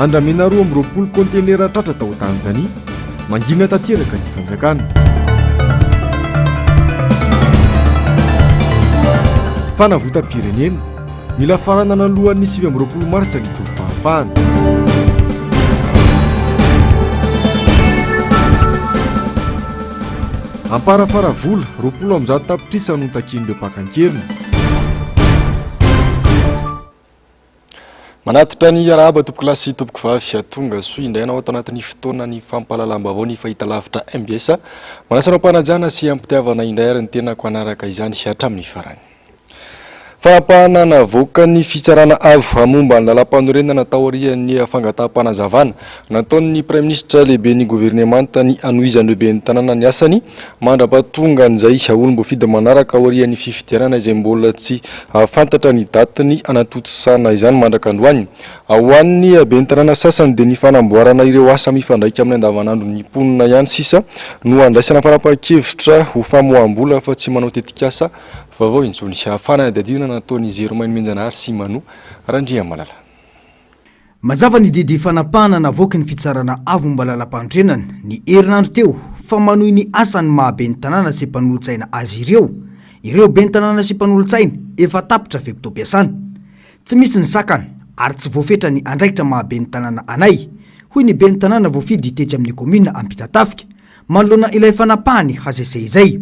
Andramena 22 kaontenera tratra tao Tanzania. Mangina tanteraka ny fanjakana. Fanavotam-pirenena. Mila faranana alohan'ny 29 martsa ny tolom-pahafahana. Amparafara vola, 120 tapitrisa no takian'ireo mpaka an-keriny. Manatitra ny arahaba tompokolahy sy tompokovavy, tonga soa indray anao ato anatin'ny fotoanan'ny fampahalalam-baovao ny fahitalavitra mbs. Manasa anao am-panajana sy am-pitiavana indray ary ny tenako hanaraka izany hatramin'ny farany. Fanapahana navoakan'ny Fitsarana Avo momba ny Lalàmpanorenana taorian'ny fangataham-panazavana nataon'ny Praiminisitra lehiben'ny governemanta ny hanohizan'ireo ben'ny tanàna ny asany mandra-pahatongan'izay olom-boafidy manaraka aorian'ny fifidianana izay mbola tsy fantatra ny datiny hanatontosana izany mandraka androany. Ho an'ny ben'ny tanàna sasany dia ny fanamboarana ireo asa mifandraika amin'ny andavanandron'ny mponina ihany sisa no andraisana fanapahan-kevitra ho famoaham-bola fa tsy manao tetikasa vaovao intsony. Fanadihadiana nataon'i Zeroma Nomenjanahary sy Manu Randriamalala. Mazava ny didy fanapahana navoaky ny Fitsarana Avo momba Lalampanorenana ny herinandro teo fa manohy ny asany maha ben'ny tanàna sy mpanolotsaina azy ireo ireo ben'ny tanàna sy mpanolotsaina efa tapitra fe-potoam-piasana. Tsy misy ny sakana ary tsy voafetra ny andraikitra maha ben'ny tanàna anay, hoy ny ben'ny tanàna voafidy tetsy amin'ny kaominina Ampitatafika, manoloana ilay fanapahan'ny hcc izay.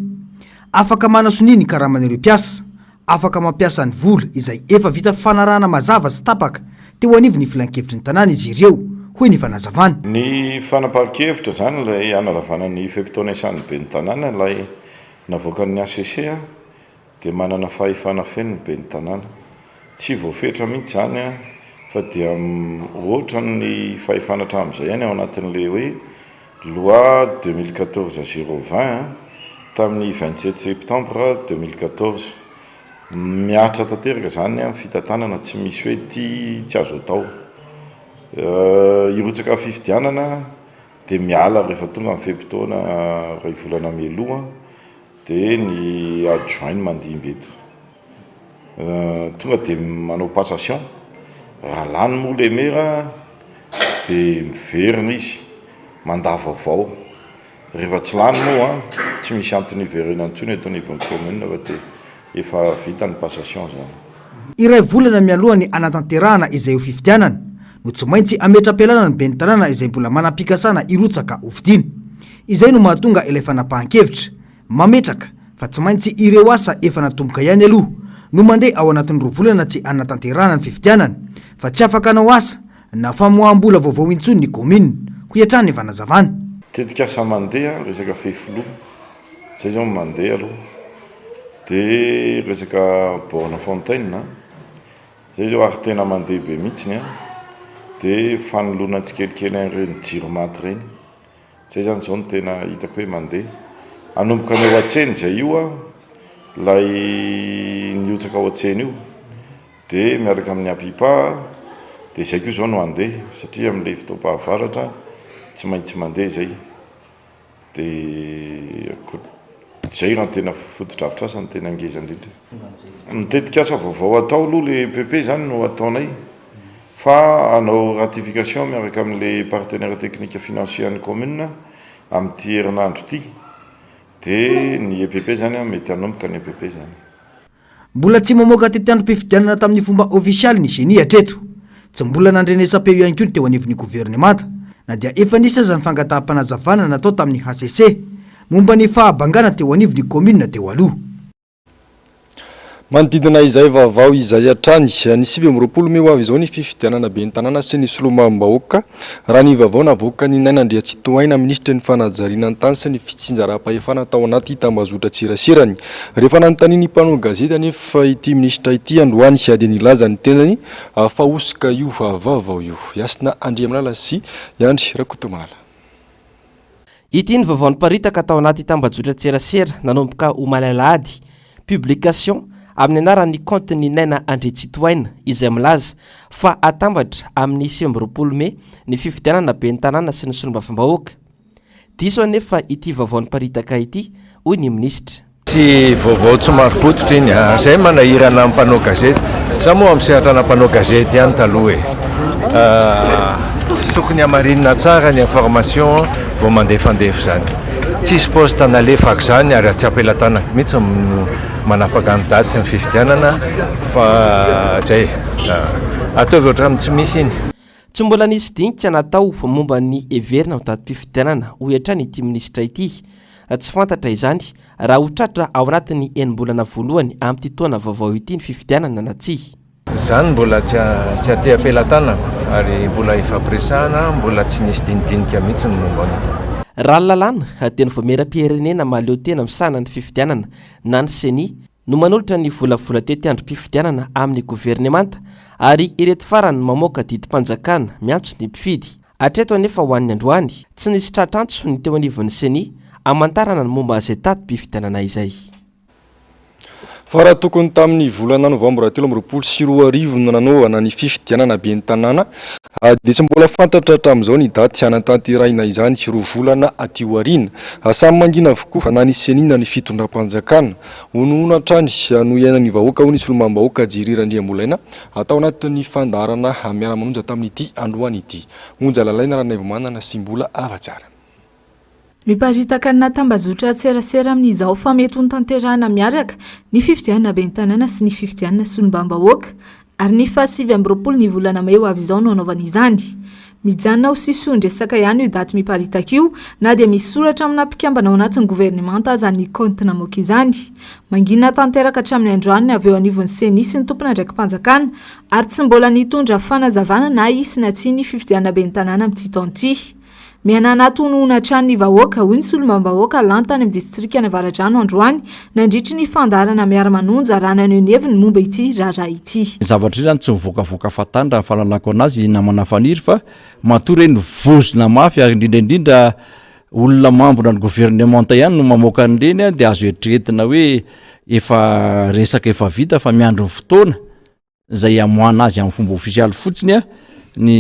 Afaka manasonia ny karaman'ireo mpiasa, afaka mampiasa ny vola izay efa vita fifanarahana mazava sy tapaka teo anivon'ny filankevitry ny tanàna izy ireo, hoy ny fanazavana. Ny fanapahan-kevitra izany ilay hanalavana ny fe-potoana isan'ny ben'ny tanàna ilay navoakan'ny hcc dia manana fahefana feno ny ben'ny tanàna. Tsy voafetra mihitsy izany fa dia ohatran'ny fahefana hatramin'izay ihany ao anatin'ilay hoe loi 2014 020 tamin'ny 27 septembre 2014. Mihatra tanteraka izany amin'ny fitantanana, tsy misy hoe ity tsy azo atao. Hirotsaka fifidianana dia miala rehefa tonga ny fe-potoana iray volana mialoha. Dia ny adjoint no mandimby eto. Tonga dia manao passation. Raha lany moa ilay maire dia miverina izy, mandat vaovao. Rehefa tsy lany moa tsy misy antony hiverenany intsony eto anivon'ny commune fa dia efa vita ny passation izany. Iray volana mialoha ny hanatanterahana izay ho fifidianana no tsy maintsy hametra-pialana ny ben'ny tanàna izay mbola manam-pikasana hirotsaka hofidiana. Izay no mahatonga ilay fanapahan-kevitra mametraka fa tsy maintsy ireo asa efa natomboka ihany aloha no mandeha ao anatin'ny roa volana tsy hanatanterahana ny fifidianana fa tsy afaka hanao asa na famoaham-bola vaovao intsony ny kaominina, hoy hatrany ny fanazavana. Tetikasa mandeha resaka fefiloha, zay zao no mandeha aloha, de resaka borne fontaine, zay zao ary tena mandeha be mihitsiny an, de fanoloana tsikelikely an'ireny jiro maty ireny. Zay zany zao no tena hitako hoe mandeha. Hanomboka ny ao an-tsena izay io an, ilay nihotsaka ao an-tsena io, dia miaraka amin'ny Apipa, dia izay koa izao no handeha satria amin'ilay fotoam-pahavaratra tsy maintsy mandeha izay. Dia izay raha ny tena fotodrafitrasa no tena ngeza indrindra. Ny tetikasa vaovao atao aloha ilay EPP izany no ataonay. Fa hanao ratification miaraka amin'ilay partenaire technique financier an'ny commune amin'ity herinandro ity dia ny EPP izany an, mety hanomboka ny EPP izany. Mbola tsy mamoaka tetiandrom-pifidianana tamin'ny fomba ofisialy ny Ceni hatreto. Tsy mbola nandrenesam-peo ihany koa ny teo anivon'ny governemanta, na dia efa nisy aza ny fangataham-panazavana natao tamin'ny hcc momba ny fahabangana teo anivon'ny kaominina teo aloha. Manodidina izay vaovao izay hatrany, ny 29 mey ho avy izao ny fifidianana ben'ny tanàna sy ny solombavambahoaka, raha ny vaovao navoakan'i Naina Andriantsitohaina, minisitry ny fanajariana ny tany sy ny fitsinjaram-pahefana tao anaty tambazotran-tseraserany. Rehefa nanontanian'ny mpanao gazety anefa ity minisitra ity androany dia nilaza ny tenany fa hosoka io vaovao io. Hasina Andriamalala sy i Andry Rakotomalala. Ity ny vaovao niparitaka tao anaty tambajotran-tserasera nanomboka omaly alahady, publication, amin'ny anaran'ny kaontin'i Naina Andriantsitohaina izay milaza fa hatambatra amin'ny 29 mey ny fifidianana ben'ny tanàna sy ny solombavambahoaka. Diso anefa ity vaovao niparitaka ity, hoy ny minisitra. Tsy vaovao tsy marim-pototra iny a! Zay manahirana ny mpanao gazety. Za moa amin'ny sehatra ana mpanao gazety ihany taloha e. Tokony hamarinina tsara ny information vao mandefandefa izany. Tsisy poste nalefako izany ary tsy am-pelatanako mihitsy no manapaka ny daty ny fifidianana fa zay. Ataovy ohatran'ny tsy misy iny. Tsy mbola nisy dinika natao momba ny heverina ho datim-pifidianana, hoy hatrany ity minisitra ity. Tsy fantatra izany raha ho tratra ao anatin'ny enim-bolana voalohany amin'ity taona vaovao ity ny fifidianana na tsia. Izany mbola tsy tsy aty am-pelatanako ary mbola ifampiresahana, mbola tsy nisy dinidinika mihitsy ny momba an'io. Raha ny lalàna dia ny Vaomieram-pirenena mahaleo tena misahana ny fifidianana na ny Ceni no manolotra ny volavola tetiandrom-pifidianana amin'ny governemanta ary ireto farany no mamoaka didim-panjakana miantso ny mpifidy. Hatreto anefa ho an'ny androany, tsy nisy tratra antso ny teo anivon'ny Ceni hamantarana ny momba izay tati-pifidianana izay. Fa raha tokony tamin'ny volana novambra 2023 no nanaovana ny fifidianana ben'ny tanàna dia tsy mbola fantatra hatramin'izao ny daty hanatanterahina izany roa volana aty aoriana. Samy mangina avokoa na ny Ceni na ny fitondram-panjakana. Honohono hatrany no iainan'ny vahoaka hoy ny solombavambahoaka Jerry Randriambolaina tao anatin'ny fandaharana Miara-manonja tamin'ity androany ity. Onja Lalaina Ranaivomanana sy Mbola Havatsara. Miparitaka anaty tambazotra serasera amin'izao fa mety ho notanterahina miaraka ny fifidianana ben'ny tanàna sy ny fifidianana solombavambahoaka ary ny faha 29 ny volana mey ho avy izao no hanaovana izany. Mijanona ho sisoin-dresaka ihany io daty miparitaka io na dia misy soratra amina mpikambana ao anatin'ny governemanta aza ny kaonty namoaka izany. Mangina tanteraka hatramin'ny androany ny avy eo anivon'ny Ceni sy ny tompon'andraiki-panjakana ary tsy mbola nitondra fanazavana na hisy na tsia ny fifidianana ben'ny tanàna amin'ity taona ity. Miaina anaty honohono hatrany ny vahoaka, hoy ny solombavambahoaka lany tany amin'ny distrikan'Avaradrano androany, nandritry ny fandaharana Miara-manonja raha naneho ny heviny momba ity raharaha ity. Ny zavatra io zany tsy mivoakavoaka fahatany raha ny fahalalako anazy namana Faniry fa matoa ireny vozona mafy ary indrindra indrindra olona mambra ny gouvernementa ihany no mamoaka an'ireny dia azo eritreretina hoe efa resaka efa vita fa miandry ny fotoana izay hamoahana azy amin'ny fomba ofisialy fotsiny a ny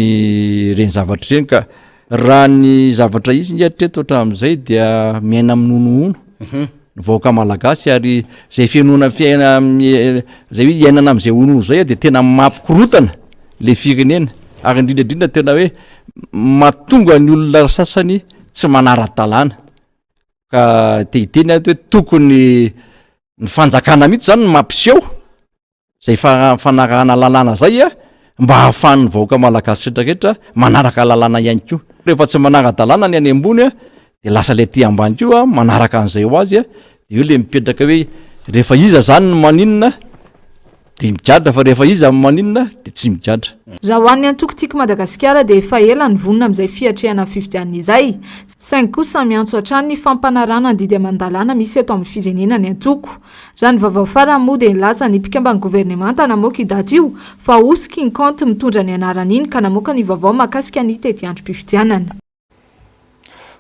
ireny zavatra ireny ka raha ny zavatra izy nge hatreto hatramin'izay dia miaina amin'ny honohono mhm. ny vahoaka malagasy ary zay fenoana fiaina zay hoe iainana amin'izay honohono zay dia tena mampikorotana le firenena ary indrindra indrindra tena hoe mahatonga ny olona sasany tsy manara-dalàna ka te hiteny aho hoe tokony ny fanjakana mihitsy zany no mampiseho Zay fanarahana lalàna zay a, mba ahafahan'ny vahoaka malagasy rehetra rehetra manaraka lalàna ihany koa. Rehefa tsy manara-dalàna ny any ambony a, de lasa le aty ambany koa manaraka an'izay ho azy a, de eo le mipetraka hoe rehefa iza zany no maninona de migadra fa rehefa iza no maninona de tsy migadra. Raha ho an'ny antoko Tiako Madagasikara dia efa ela ny vonona amin'izay fiatrehana ny fifidianana izay, saingy kosa miantso hatrany ny fampanarahana ny didy aman-dalàna misy eto amin'ny firenena ny antoko. Raha ny vaovao farany moa dia nilaza ny mpikamban'ny governemanta namoaka io daty io fa hosoky ny kaonty mitondra ny anarany iny ka namoaka ny vaovao mahakasika ny tetiandrom-pifidianana.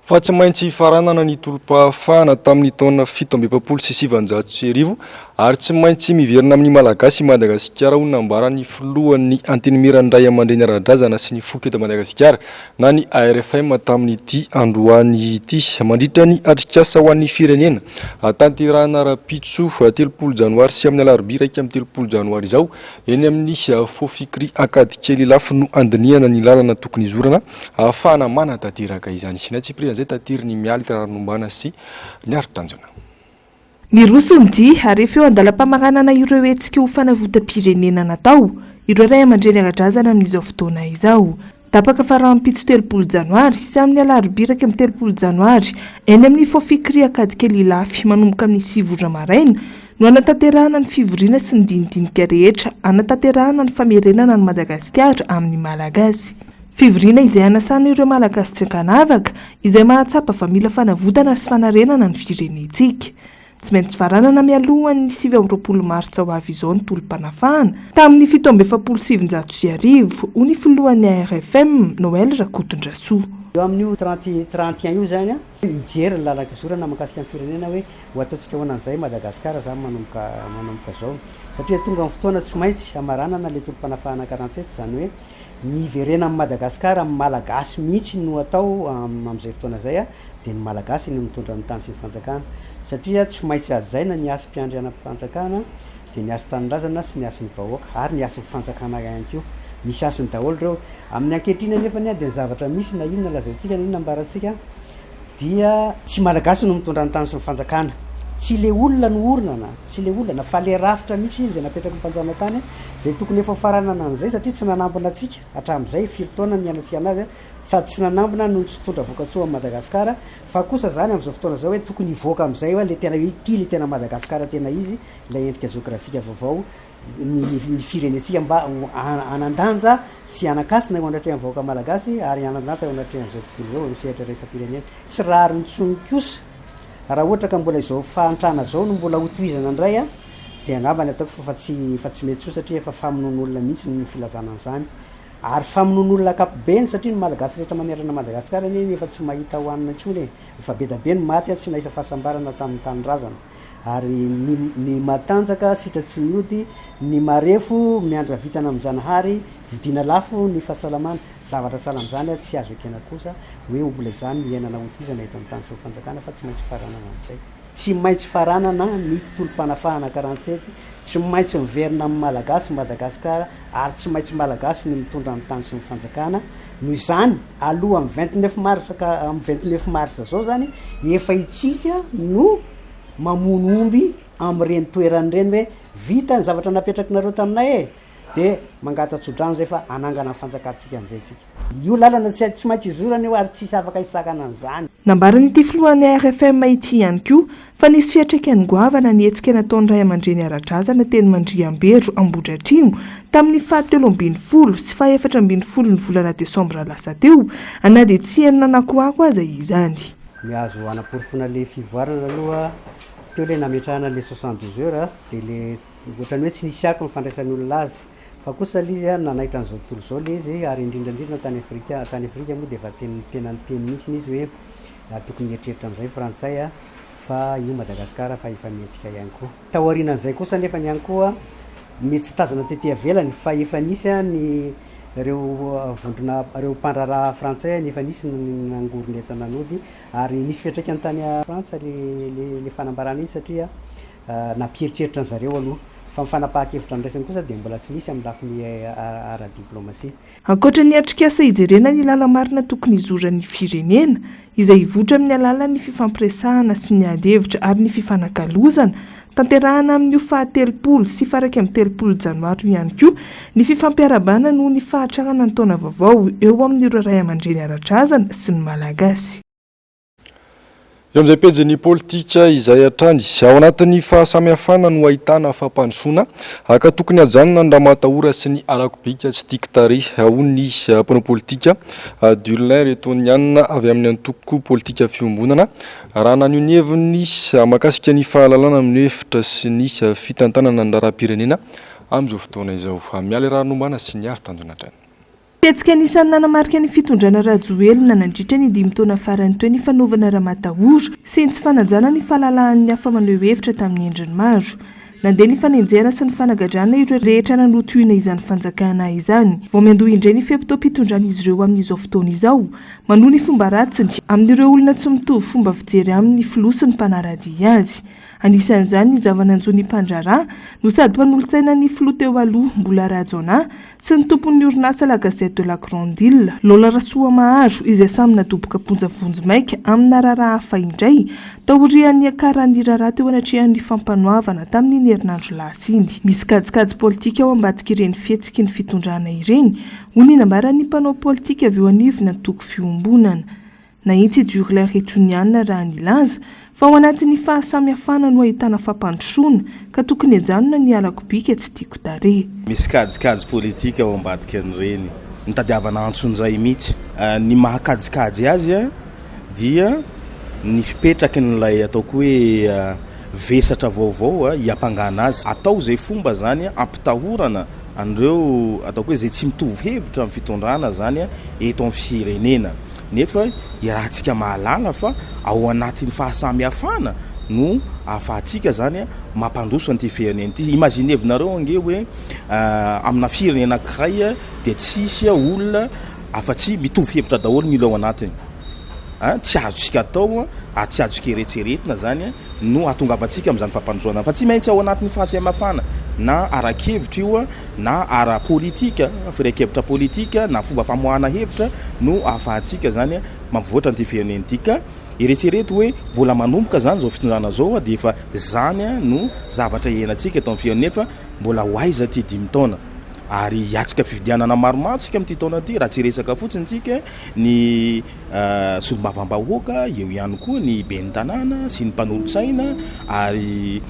Fa tsy maintsy faranana ny tolom-pahafahana tamin'ny taona 1947 ary tsy maintsy miverina amin'ny Malagasy i Madagasikara hoy ny nambaran'ny filohan'ny Antenimieran'ny Raiamandreny ara-drazana sy ny foko eto Madagasikara na ny ARFM tamin'ity androany ity. Mandritra ny atrikasa ho an'ny firenena, tanterahina rahampitso 30 janoary sy amin'ny alarobia 31 janoary izao, eny amin'ny Fofikri Ankadikely Ilafy no handinihana ny lalana tokony hizorana ahafahana manatanteraka izany. Ny antsipirian'izay taterin'i Mialy Raharinombana sy Niary Tanjona. Miroso ny dia ary efa eo an-dalam-pamaranana ireo hetsika ho fanavotam-pirenena natao ireo ray aman-dreny ara-drazana amin'izao fotoana izao. Tapaka fa rahampitso 30 janoary sy amin'ny alarobia 31 janoary eny amin'ny Fofikri Ankadikely Ilafy manomboka amin'ny sivy ora maraina no hanatanterahana ny fivoriana sy ny dinidinika rehetra hanatanterahana ny famerenana an'i Madagasikara amin'ny Malagasy. Fivoriana izay hanasana ireo Malagasy tsy ankanavaka izay mahatsapa fa mila fanavotana sy fanarenana ny firenentsika. Tsy maintsy faranana mialohan'ny 29 martsa ho avy izao ny tolom-panafahana tamin'ny 1947, hoy ny filohan'ny ARFM, Noël Rakotondrasoa. Eo amin'io trente trente et un io izany, mijery ny lalan-kizorana mahakasika ny firenena hoe ho ataontsika ahoana an'izay Madagasikara izany manomboka manomboka izao. Satria tonga ny fotoana tsy maintsy hamaranana ilay tolom-panafahana quarante sept, izany hoe Ny hiverena amin'i Madagasikara amin'ny Malagasy mihitsy no atao amin'izay fotoana izay dia ny Malagasy no mitondra ny tany sy ny fanjakana satria tsy maintsy hajaina ny hasim-piandrianam-panjakana dia ny hasin-tanindrazana sy ny hasin'ny vahoaka ary ny hasin'ny fanjakana ihany koa. Misy hasiny daholo ireo. Amin'ny ankehitriny anefany dia ny zavatra misy na inona lazaintsika na inona ambarantsika dia tsy Malagasy no mitondra ny tany sy ny fanjakana. Tsy le olona no orinana, tsy le olana fa le rafitra mihitsy izay napetraky ny mpanjanatany izay tokony efa ho faranana an'izay satria tsy nanambina antsika hatramin'izay firy taona niainantsika anazy sady tsy nanambina no tsy nitondra vokatsoa amin'i Madagasikara fa kosa izany amin'izao fotoana izao hoe tokony hivoaka amin'izay hoe le tena hoe ity le tena Madagasikara tena izy ilay endrika jeografika vaovao ny ny firenentsika mba ho hanan-danja sy hanan-kasina eo anatrehan'ny vahoaka malagasy ary hanan-danja eo anatrehan'izao tontolo izao eo amin'ny sehatra iraisam-pirenena. Tsy rariny intsony kosa raha ohatra ka mbola izao fahantrana izao no mbola hotohizana indray dia angamba ny ataoko fa tsy fa tsy mety intsony satria efa famonoan'olona mihitsy ny filazana an'izany ary famonoan'olona ankapobeny satria ny malagasy rehetra manerana Madagasikara anie efa tsy mahita hohanina intsony e! Efa be da be ny maty tsy nahisa fahasambarana tamin'ny tanindrazana. Ary ny ny matanjaka sitra tsy miody, ny marefo miandra vintana amin'ny Zanahary, vidiana lafo ny fahasalamana, zavatra sahala amin'izany tsy azo ekena kosa hoe ho mbola izany no iainana hotohizana eto amin'ny tany sy ny fanjakana fa tsy maintsy faranana amin'izay. Tsy maintsy faranana ny tolom-panafahana karantsety, tsy maintsy miverina amin'ny Malagasy Madagasikara ary tsy maintsy Malagasy ny mitondra ny tany sy ny fanjakana, noho izany aloha amin'ny 29 mars ka amin'ny 29 mars zao zany efa itsika no mamono omby amin'ireny toerana ireny hoe vita ny zavatra napetrakinareo taminay e, dia mangata-tsodrano izay fa hanangana ny fanjakantsika amin'izay isika. Io lalana tsy tsy maintsy izorana io ary tsisy afaka hisakana an'izany. Nambaran'ity filohan'ny ARFM ity ihany koa fa nisy fiantraikany goavana ny hetsika nataon'ny raiamandreny ara-drazana teny Mandriambero Ambohidratrimo tamin'ny fahatelo ambin'ny folo sy faha-efatra ambin'ny folo ny volana desambra lasa teo na dia tsy heno nanakoako aza izany. Ny azo hanaporofoana le fivoarana aloha teo le nametrahana le 72 heures de le ohatran'ny hoe tsy nisy ako ny fandraisan'ny olona azy fa kosa le izy nanaitra an'izao tontolo izao le izy ary indrindra indrindra tany Afrika, tany Afrika moa de efa tena tena niteny mihitsy izy hoe tokony hieritreritra amin'izay ny frantsay fa io Madagasikara fa efa mihetsika ihany koa. Tao aorianan'izay kosa nefany ihany koa mety tsy tazana tety ivelany fa efa nisy ny ireo vondrona ireo mpandraharaha frantsay efa nisy ny nangoron'entana nody ary nisy fiantraikany tany Frantsa le le le fanambarana iny satria nampieritreritra an-dry zareo aloha fa ny fanapahan-kevitra noraisiny kosa dia mbola tsy nisy amin'ny lafiny ara-diplaomasia. Ankoatra ny atrikasa hijerena ny lala-marina tokony hizoran'ny firenena, izay hivoitra amin'ny alalan'ny fifampiresahana sy ny ady hevitra ary ny fifanakalozana, tanterahana amin'io faha-telopolo sy faha-31 janoary io ihany koa ny fifampiarahabana noho ny fahatrarana ny taona vaovao eo amin'ireo raiamandreny ara-drazana sy ny Malagasy. Eo amin'izay pejin'ny politika izay hatrany, ao anatin'ny fahasamihafana no ahitana fampandrosoana ka tokony hajanona ny ramatahora sy ny halako-bika tsy tiako tarehy, hoy ny mpanao politika Durlin Retoniana avy amin'ny antoko politika Fiombonana raha naneho ny heviny mahakasika ny fahalalana amin'ny hevitra sy ny fitantanana ny raharaham-pirenena amin'izao fotoana izao. Mialy Raharonombana sy Niary Tanjona hatrany. Hetsika anisan'ny nanamarika ny fitondrana Rajoelina nandritra ny dimy taona farany teo ny fanaovana ramatahora sy ny tsy fanajana ny fahalalahan'ny hafa maneho hevitra tamin'ny endriny maro. Nandeha ny fanenjehana sy ny fanagadrana ireo rehetra nanotohina izany fanjakana izany. Vao miandoha indray ny fe-potoam-pitondran'izy ireo amin'izao fotoana izao. Manohy ny fomba ratsiny amin'ireo olona tsy mitovy fomba fijery aminy ny filoha sy ny mpanara-dia azy. Anisan'izany ny zava-nanjo ny mpandraharaha no sady mpanolotsaina ny filoha teo aloha Mbola Rajaonah sy ny tompon'ny orinasa La Gazette de la Grande Ile, Lola Rasoamaharo, izay samy nadoboka am-ponja vonjimaika amina raharaha hafa indray, taorian'ny niakaran'ny raharaha teo anatrehan'ny fampanoavana tamin'iny herinandro lasa iny. Misy kajikajy politika ao ambadik'ireny fihetsiky ny fitondrana ireny, hoy ny nambaran'ny mpanao politika avy eo anivon'ny antoko Fiombonana. Nahitsy i Jurlin Retoniana raha nilaza fa ao anatin'ny fahasamihafana no ahitana fampandrosoana ka tokony hajanona ny halako bika tsy tiako tarehy. Misy kajikajy politika ao ambadikan'ireny, nitadiavana antsonjay mihitsy. Ny maha kajikajy azy dia ny fipetrakin'ilay ataoko hoe vesatra vaovao hiampangana azy. Atao izay fomba izany hampitahorana an'ireo ataoko hoe izay tsy mitovy hevitra amin'ny fitondrana izany eto amin'ny firenena. Nefa iarahantsika mahalala fa ao anatin'ny fahasamihafana no ahafahantsika zany mampandroso an'ity firenena ity. Imaginez-nareo ange hoe amina firenena anankiray dia tsisy olona afa-tsy mitovy hevitra daholo ny olona ao anatiny. Tsy azontsika atao ary tsy azontsika eretseretina izany no hahatongavantsika amin'izany fampandrosoana fa tsy maintsy ao anatin'ny fahasemafana na ara-kevitra io na ara-politika, firehan-kevitra politika na fomba famoahana hevitra no ahafahantsika izany mampivoatra an'ity firenena ity ka eretsereto hoe mbola manomboka izany izao fitondrana izao dia efa izany no zavatra iainantsika eto amin'ny firenena nefa mbola ho aiza ity dimy taona ary hiatrika fifidianana maromaro tsika amin'ity taona ity raha tsy hiresaka fotsiny tsika ny solombavambahoaka, eo ihany koa ny ben'ny tanàna sy ny mpanolotsaina ary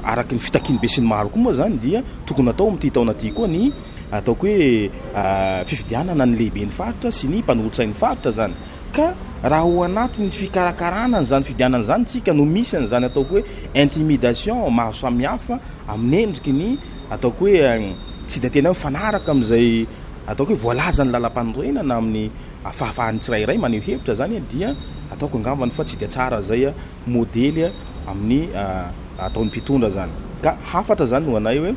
araka ny fitakian'ny besinimaro koa moa izany dia tokony hatao amin'ity taona ity koa ny ataoko hoe fifidianana ny lehiben'ny faritra sy ny mpanolotsain'ny faritra izany ka raha ao anatin'ny fikarakarana an'izany fifidianana izany tsika no misy an'izany ataoko hoe intimidation maro samihafa amin'ny endriky ny ataoko hoe tsy dia tena mifanaraka amin'izay Ataoko hoe voalazan'ny lalampanorenana amin'ny fahafahan'ny tsirairay maneho hevitra zany dia ataoko angambany fa tsy dia tsara zay modely amin'ny ataon'ny mpitondra zany. Ka hafatra zany ho anay hoe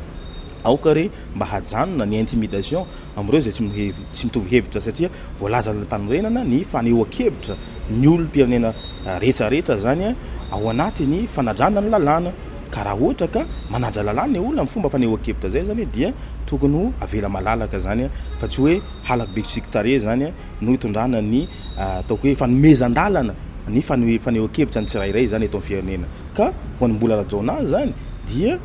aoka re mba hajanona ny intimidation amin'ireo izay tsy tsy mitovy hevitra satria voalazan'ny lalampanorenana ny fanehoan-kevitra ny olom-pirenena rehetra rehetra zany ao anatin'ny fanajana ny lalàna. Ka raha ohatra ka manaja lalàna ny olona amin'ny fomba fanehoan-kevitra zay zany dia tokony ho avela malalaka zany fa tsy hoe halako be tsiky tarehy zany no hitondrana ny ataoko hoe fanomezan-dalana ny fanehoan-kevitra ny tsirairay zany eto amin'ny firenena. Ka ho an'i Mbola Rajaonah zany dia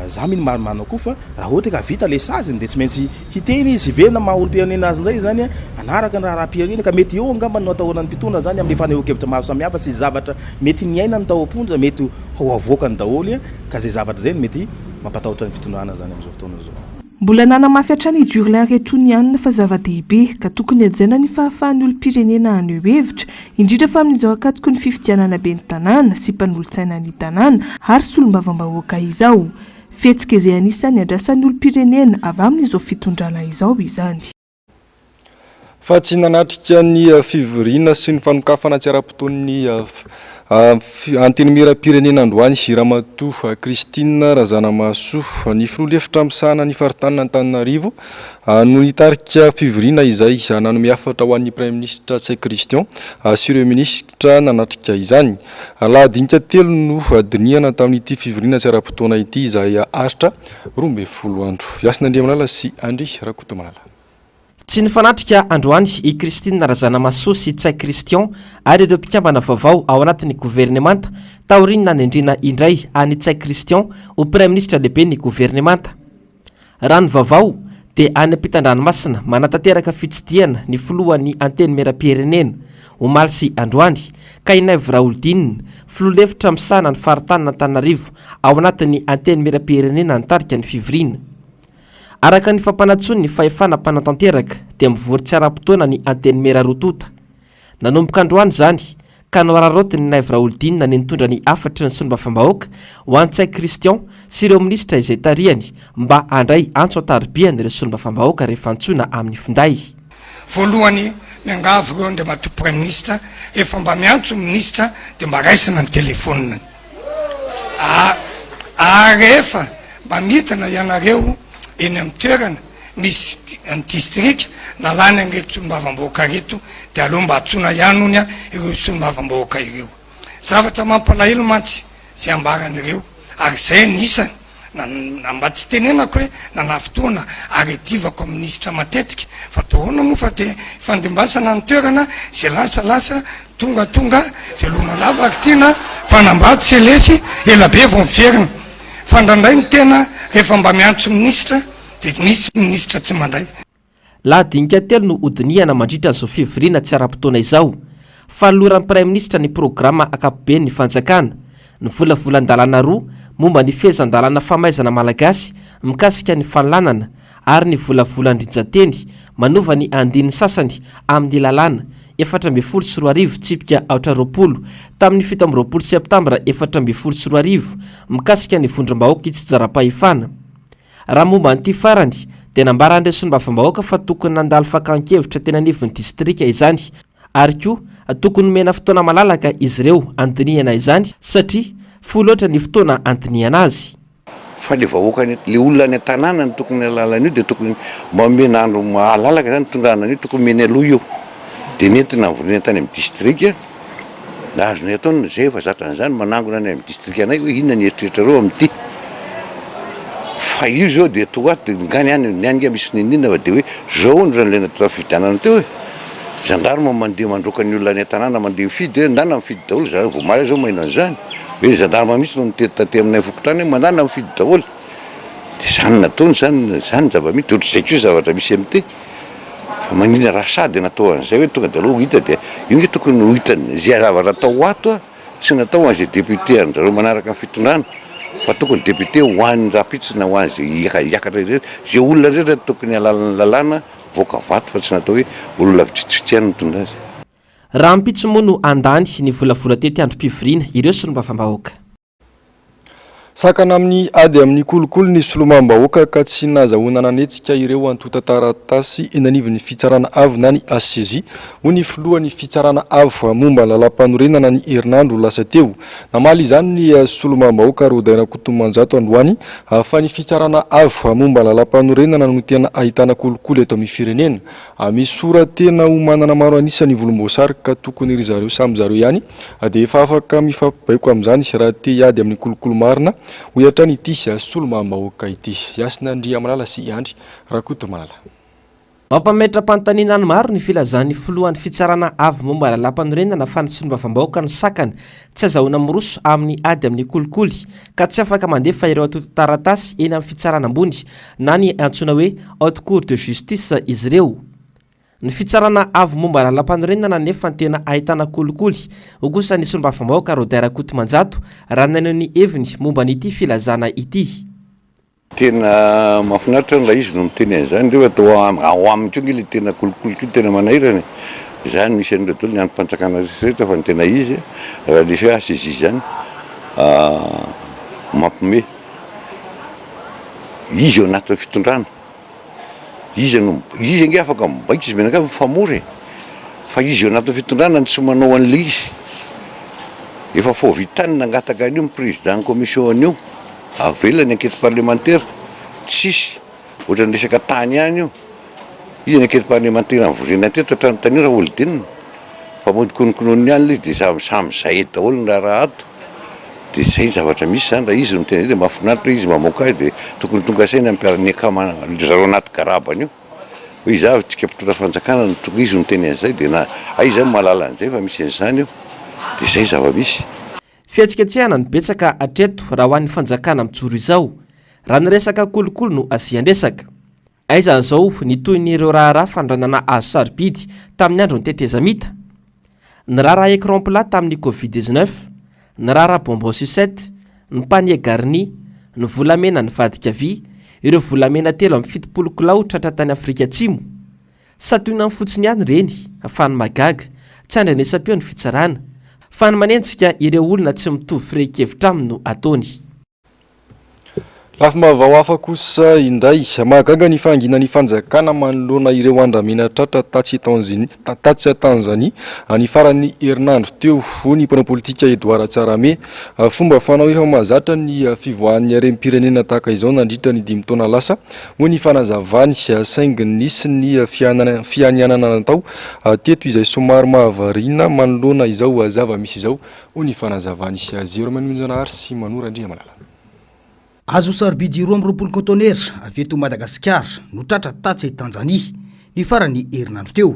za mino marimarina koa fa raha ohatra ka vita le saziny dia tsy maintsy hiteny izy, hiverina maha olom-pirenena azy indray zany hanaraka ny raharaham-pirenena ka mety eo angamba no atahoran'ny mpitondra zany amin'le fanehoan-kevitra maro samihafa sy zavatra mety niainany tao am-ponja mety ho avoakany daholo ka zay zavatra zay no mety mampatahotra ny fitondrana zany amin'izao fotoana izao. Mbola nanamafy hatrany i Jurlin Retonian fa zava-dehibe ka tokony hajaina ny fahafahan'ny olom-pirenena haneho hevitra, indrindra fa amin'izao ankatoky ny fifidianana ben'ny tanàna sy mpanolotsaina ny tanàna ary solombavambahoaka izao. Fihetsika izay anisan'ny andrasan'ny olom-pirenena avy amin'izao fitondrana izao izany. Fa tsy nanatrika ny fivoriana sy ny fanokafana tsy ara-potoan'ny Antenimierampirenena androany i Ramatoa Christine Razanamahasoa. Ny filoha lefitra misahana ny faritanin'Antananarivo no nitarika fivoriana izay nanome hafatra ho an'ny Praiminisitra Ntsay Christian sy ireo minisitra nanatrika izany. Lahadinika telo no dinihana tamin'ity fivoriana tsy ara-potoana ity izay haharitra 12 andro. Hasina Andriamalala sy Andry Rakotomalala. Tsy nifanatrika androany i Christine Razanamahasoa sy Ntsay Christian ary ireo mpikambana vaovao ao anatin'ny governemanta taorian'ny nanendrena indray an'i Ntsay Christian ho praiminisitra lehiben'ny governemanta. Raha ny vaovao dia any ampitan-dranomasina manatanteraka fitsidihana ny filohan'ny Antenimierampirenena omaly sy androany ka i Naivo Raholdina, filoha lefitra misahana ny faritanin'Antananarivo ao anatin'ny Antenimierampirenena nitarika ny fivoriana. Araka ny fampanantsoin'ny fahefana mpanatanteraka dia mivory tsy ara-potoana ny Antenimiera roa tonta. Nanomboka androany izany ka noararaotin'i Naivo Raholdina ny nitondra ny hafatry ny solombavambahoaka ho an'i Ntsay Christian sy ireo minisitra izay tarihany mba handray antso an-taribiany ireo solombavambahoaka rehefa antsoina amin'ny finday. Voalohany, miangavy ireo Andriamatoa Praiminisitra, rehefa mba miantso ny minisitra dia mba raisina ny telefaoniny. Ary rehefa mba midina ianareo eny amin'ny toerana misy ny distrika na lany an'ireto solombavambahoaka ireto dia aleo mba antsoina ihany hono ireo solombavambahoaka ireo. Zavatra mampalahelo mantsy izay ambaran'ireo ary izay ny isany na mba tsy tenenako hoe nanafintohina ary iadivako amin'ny minisitra matetika fa toa ahoana moa fa dia ifandimbasana ny toerana izay lasa lasa tonga tonga veloma lava ry tiana fanambady sy lesy ela be vao miverina fa indraindray ny tena rehefa mba miantso minisitra dia misy minisitra tsy mandray. Lahadinika telo no hodinihana mandritra izao fivoriana tsy ara-potoana izao. Fanoloran'ny Praiminisitra ny programa ankapoben'ny fanjakana, ny volavolan-dalàna roa momba ny fehezan-dalàna famaizana malagasy mikasika ny fanolanana ary ny volavolan-drinjanteny manova ny andininy sasany amin'ny lalàna 2014 tsipika aotra 20 tamin'ny 27 septambra 2014 mikasika ny vondrom-bahoaka itsinjaram-pahefana. Raha momba an'ity farany, dia nambaran'ireo solombavambahoaka fa tokony nandalo fakan-kevitra teny anivon'ny distrika izany ary koa tokony nomena fotoana malalaka izy ireo handinihana izany satria fohy loatra ny fotoana handinihana azy. Fa le vahoaka any, le olona any an-tanàna no tokony hahalala an'io dia tokony mba omena andro mahalalaka zany hitondrana an'io, tokony omena aloha io. Dia nentina nivoriana tany amin'ny distrika, na azonay atao ny izay efa zatra an'izany, manangona any amin'ny distrikanay hoe inona ny eritreritrareo amin'ity. Fa io izao dia toa ato dia nga ny any, ny any nga misy n'inon'inona fa dia hoe zao hono raha ilay natao fifidianana teo e. Gendarme mandeha mandroaka ny olona any an-tanàna mandeha mifidy hoe ndana mifidy daholo, za vao omaly aho izao maheno an'izany, hoe gendarme mihitsy no nitety taty aminay fokontany hoe mandana mifidy daholo. Dia izany nataony izany, izany ny zava-misy, dia ohatr'izay koa ny zavatra misy amin'ity. Fa maninona raha sahy dia natao an'izay hoe tonga dia aleo ho hita dia io nge tokony ho hitan'ny izay zavatra atao ato a, tsy natao ho an'izay député an-dRareo manaraka ny fitondrana fa tokony député ho an'ny rahampitso na ho an'izay hiakatra irery, izay olona rehetra tokony halalin'ny lalàna voaka vato fa tsy natao hoe olona vitsivitsy ihany no mitondra azy. Rahampitso moa no handany ny volavola tetiandrom-pivoriana ireo solombavambahoaka. Sakana amin'ny ady amin'ny kolikoly ny solombavambahoaka ka tsy nahazahoana nanetsika ireo antontan-taratasy eny anivon'ny Fitsarana Avo na ny HCJ, hoy ny filohan'ny Fitsarana Avo momba ny lalàmpanorenana ny herinandro lasa teo. Namaly izany ny solombavambahoaka Rodin Rakotomanjato androany fa ny Fitsarana Avo momba ny lalàmpanorenana no tena ahitana kolikoly eto amin'ny firenena. Misora-tena ho manana maro an'isa ny volomboasary ka tokony ry zareo samy zareo ihany dia efa afaka mifampibaiko amin'izany raha te hiady amin'ny kolikoly marina, hoy hatrany ity solombavambahoaka ity. Hasina Andriamalala sy Andry Rakotomalala. Mampametra-panontaniana ny maro ny filazan'ny filohan'ny Fitsarana Avo momba ny Lalàmpanorenana fa ny solombavambahoaka no sakana tsy azahoana miroso amin'ny ady amin'ny kolikoly ka tsy afaka mandefa ireo antontan-taratasy eny amin'ny fitsarana ambony na ny antsoina hoe Haute Cour de Justice izy ireo. Ny fitsarana avo momba lalàmpanorenana anefa no tena ahitana kolikoly, hoy kosa ny solombavambahoaka Rodin Rakotomanjato raha naneho ny heviny momba an'ity filazana ity. Tena mahafinaritra ny raha izy no miteny an'izany reo atao ao aminy koa nge le tena kolikoly koa tena manahirana e! Izany misy an'ireo daholo ny andrim-panjakana rehetra fa ny tena izy raha le hoe HCJ izany mampime izy ao anatin'ny fitondrana iza no izy ange afaka mibaiko izy mianakavy mifamory e fa izy ao anatin'ny fitondrana no tsy manao an'le izy efa fao vitany nangataka an'io ny président ny commission an'io avela ny enquête parlementaire tsisy ohatran'ny resaka tany ihany io iza ny enquête parlementaire nivoriana teto hatramin'ny tany io Raholdina fa mody kononkononiny ihany le izy de samy samy zay daholo ny raharaha ato de zay ny zavatra misy zany raha izy no miteny zay de mahafinaritra hoe izy mamoaka ahy de tokony tonga saina ny mpiara ny akama ry zareo anaty garabany io hoe iza avy tsika mpitondra fanjakana no tokony izy no miteny an'izay de na aiza zany mahalala an'izay fa misy an'izany io de zay zava-misy. Fihetsiketsehana no betsaka hatreto raha ho an'ny fanjakana mijoro izao, raha ny resaka kolikoly no asian-dresaka. Aiza izao ny tohin'ireo raharaha fanondranana hazo sarobidy tamin'ny andron'ny tetezamita? Ny raharaha écran plat tamin'ny covid 19, ny raharaha bonbon sucette, ny panier garni, ny volamena nivadika vy, ireo volamena 73 kilao tratra tany Afrika Atsimo? Santionany fotsiny ihany ireny fa ny mahagaga, tsy andrenesam-peo ny fitsarana, fa ny manenjika ireo olona tsy mitovy firehin-kevitra aminy no ataony. Lafim-baovao hafa kosa indray, mahagaga ny fahanginan'ny fanjakana manoloana ireo andramena tratra tatsy tatsy Tanzania ny faran'ny herinandro teo, hoy ny mpanao politika Edouard Tsarahame. Fomba fanao efa mahazatra ny fivoahan'ny harem-pirenena tahaka izao nandritra ny dimy taona lasa, hoy ny fanazavany, saingy nisy ny fianianana natao teto izay somary mahavariana manoloana izao zava-misy izao, hoy ny fanazavany. Zero Manonjanahary sy Mano Randriamalala. Hazo sarobidy 22 kaontenera avy eto Madagasikara no tratra tatsy Tanzania ny faran'ny herinandro teo.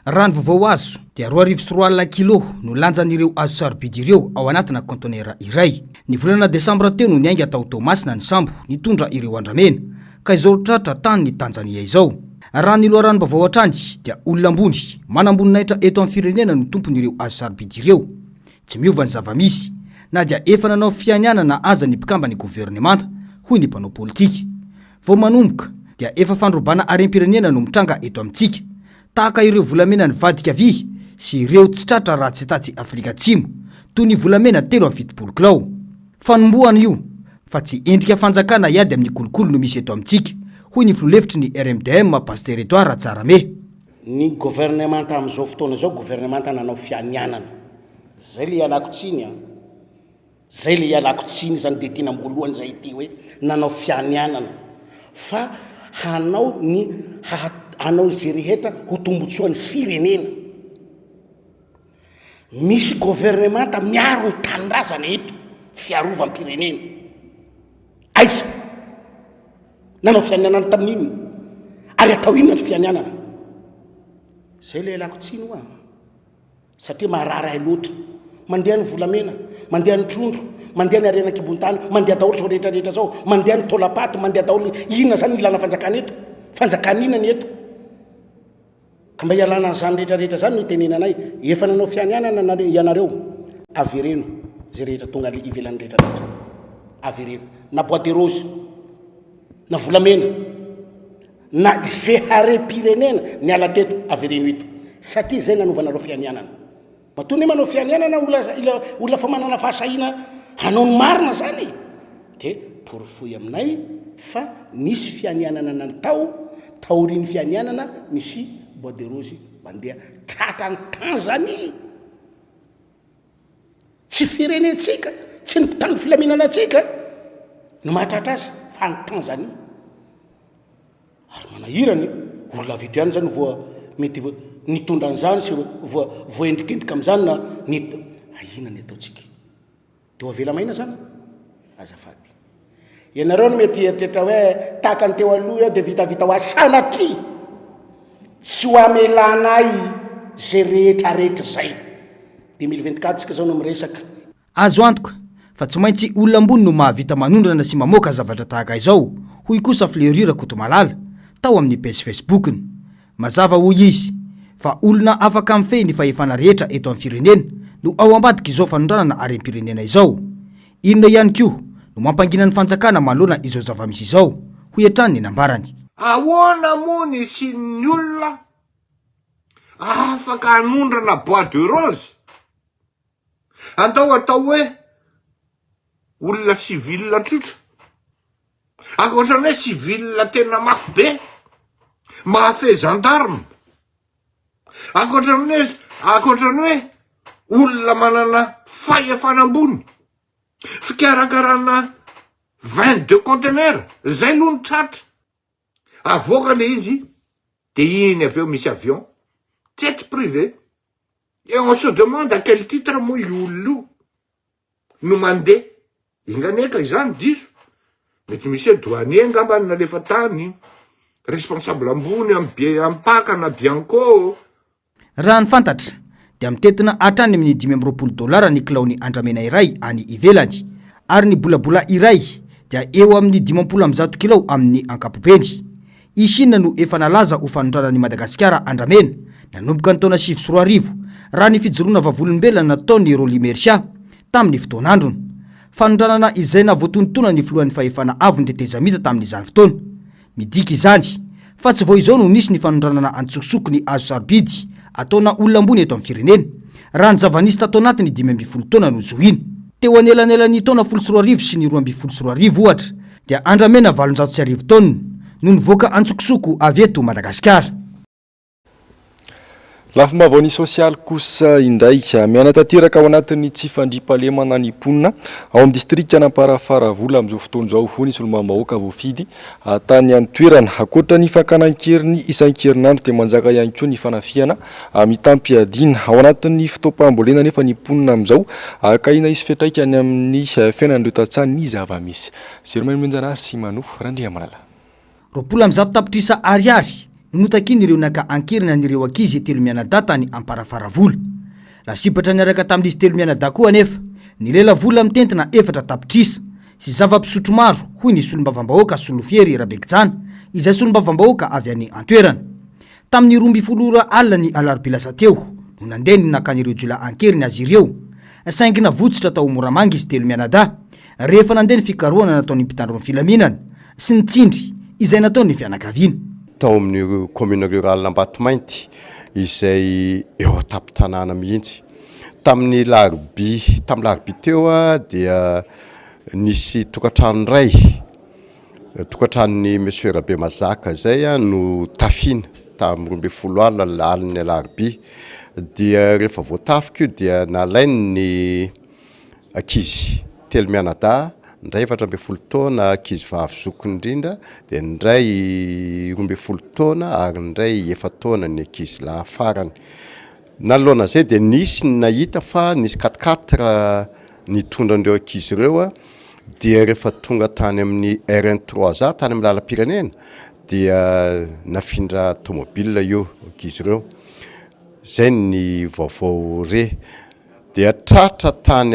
Raha ny vaovao azo dia 2200 kilô no lanjan'ireo hazo sarobidy ireo ao anatina kaontenera iray. Ny volana desambra teo no niainga tao Toamasina ny sambo nitondra ireo andramena ka izao tratra tany Tanzania izao. Raha ny loharanom-baovao hatrany dia olona ambony, manamboninahitra eto amin'ny firenena no tompon'ireo hazo sarobidy ireo. Tsy miova ny zava-misy, na dia efa nanao fianianana aza ny mpikamban'ny governemanta, hoy ny mpanao politika. Vao manomboka, dia efa fandrobana harem-pirenena no mitranga eto amintsika. Tahaka ireo volamena nivadika vy sy ireo tsy tratra raha tsy tatsy Afrika Atsimo, toy ny volamena 73 kilao. Fanombohana io, fa tsy endrika fanjakana hiady amin'ny kolikoly no misy eto amintsika, hoy ny filoha lefitry ny RMDM, Pasitera Edouard Ratsarame. Ny governemanta amin'izao fotoana izao governemanta nanao fianianana. Zay le ialako tsiny an. Zay le ialako tsiny zany de tena am-boalohany zay ity hoe nanao fianianana fa hanao ny haha hanao izay rehetra ho tombotsoan'ny firenena. Misy governemanta miaro ny tanindrazana eto, fiarovam-pirenena. Aiza? Nanao fianianana tamin'ny inona? Ary atao inona ny fianianana? Zay ilay ialako tsiny hoa. Satria maharary ahy loatra. Mandeha ny volamena, mandeha ny trondro, mandeha ny harena an-kibon-tany, mandeha daholo izao rehetra rehetra izao, mandeha ny taolam-paty, mandeha daholo ny, inona izany ny ilana fanjakana eto? Fanjakana inona ny eto? Ka mba hialana an'izany rehetra rehetra izany no itenenanay, efa nanao fianianana nareo, ianareo, avereno izay rehetra tonga ivelan'ny rehetra rehetra. Avereno. Na bois de rose, na volamena, na ze harem-pirenena niala teto, avereno eto. Satria izay nanovanareo fianianana. Matoa anie manao fianianana olona olona fa manana fahasahiana hanao ny marina zany e! De porofoy aminay fa nisy fianianana natao, taorian'ny fianianana nisy bois de rose mandeha tratran'i Tanzanie! Tsy firenentsika, tsy ny mpitandro filaminana antsika no mahatratra azy fa any Tanzanie. Ary manahirana e, olona avy eto ihany zany voa mety nitondra an'izany sy voa voaendrikendrika amin'izany na ny ahiana ny ataontsika. De ho avela maina zany? Azafady. Ianareo no mety hieritreritra hoe tahaka ny teo aloha eo de vitavita ho azy. Sanatria! Tsy ho amelanay zay rehetra rehetra zay. 2024 tsika zao no miresaka. Azo antoka fa tsy maintsy olona ambony no mahavita manondrana sy mamoaka zavatra tahaka izao, hoy kosa Fleury Rakotomalala, tao amin'ny pejy Facebook-ny. Mazava, hoy izy, fa olona afaka mifehy ny fahefana rehetra eto amin'ny firenena no ao ambadik'izao fanondranana harem-pirenena izao. Inona ihany koa no mampangina ny fanjakana manoloana izao zava-misy izao, hoy hatrany ny nambarany. Ahoana moa ny hisian'ny olona afaka hanondrana bois de rose? Andao atao hoe olona civil tsotra, ankoatran'ny hoe civil tena mafy be, mahafehy gendarme, ankoatran'ny hoe ankoatran'ny hoe olona manana fahefana ambony, fikarakarana 22 conteneurs, zay aloha ny tratra. Avoaka le izy de iny avy eo misy avion jet privé et on se demande à quel titre moa io olona io no mandeha enga anie ka izany diso mety misy hoe douanier angamba no nalefa tany responsable ambony am bi ampaka na bianco Raha ny fantatra dia mitentina hatrany amin'ny 25 dolara ny kilaon'ny andramena iray any ivelany ary ny bolabola iray dia eo amin'ny 150 kilao amin'ny ankapobeny. I Chine no efa nalaza ho fanondranan'i Madagasikara andramena nanomboka ny taona 2009 raha ny fijoroana vavolombelona nataon'i Rolly Mercia tamin'ny fotoan'androny. Fanondranana izay nahavoatonontona ny filohan'ny fahefana avon'ny tetezamita tamin'izany fotoana. Midika izany fa tsy vao izao no nisy ny fanondranana antsokosoko ny hazo sarobidy ataona olona ambony eto amin'ny firenena, raha ny zava-nisy tato anatin'ny 15 taona no zohiana. Teo anelanelan'ny taona 2010 sy ny 2012 ohatra dia andramena 1800 taonina no nivoaka antsokosoko avy eto Madagasikara. Lafim-baovao ny sosialy kosa indray. Miaina tanteraka ao anatin'ny tsy fandriampahalemana ny mponina ao amin'ny distrikan'Amparafaravola amin'izao fotoana izao, hoy ny solombavambahoaka voafidy tany an-toerana. Ankoatra ny fakana an-keriny isan-kerinandro dia manjaka ihany koa ny fanafihana mitam-piadiana. Ao anatin'ny fotoam-pambolena anefa ny mponina amin'izao ka ahiana hisy fiantraikany amin'ny fiainan'ireo tantsaha ny zava-misy. Jermaine Monjanahary sy Manofo Randriamalala. 120 tapitrisa ariary no notakian'ireo naka an-keriny an'ireo ankizy telo mianadahy tany Amparafaravola. Lasibatra niaraka tamin'izy telo mianadahy koa anefa ny lelavola mitentina efatra tapitrisa sy zava-pisotro maro, hoy ny solombavambahoaka Solofiery Rabekijana, izay solombavambahoaka avy any an-toerana. Tamin'ny 12 ora alina ny alarobia lasa teo no nandeha ny nakan'ireo jiolahy an-keriny azy ireo, saingy navotsotra tao Moramanga izy telo mianadahy rehefa nandeha ny fikarohana nataon'ny mpitandro ny filaminana sy ny tsindry izay nataon'ny fianakaviana. Tao amin'ny commune rurale Ambatomainty izay eo an-tampon-tanàna mihitsy. Tamin'ny larobia, tamin'ny larobia teo dia nisy tokantrano iray, tokantranon'i Monsieur Rabemazaka izay no tafihina tamin'ny 12 alina, alin'ny alarobia. Dia rehefa voatafika io dia nalainy ny ankizy telo mianadahy, ny iray 14 taona ankizy vavy zokiny indrindra, dia ny iray 12 taona ary ny iray efa-taona ny ankizy lahy farany. Nanoloana izay dia nisy ny nahita fa nisy quatre quatre nitondra an'ireo ankizy ireo dia rehefa tonga tany amin'ny RN trois A tany amin'ny lalam-pirenena dia nafindra tomobile io ankizy ireo. Izay ny vaovao re. Dia tratra tany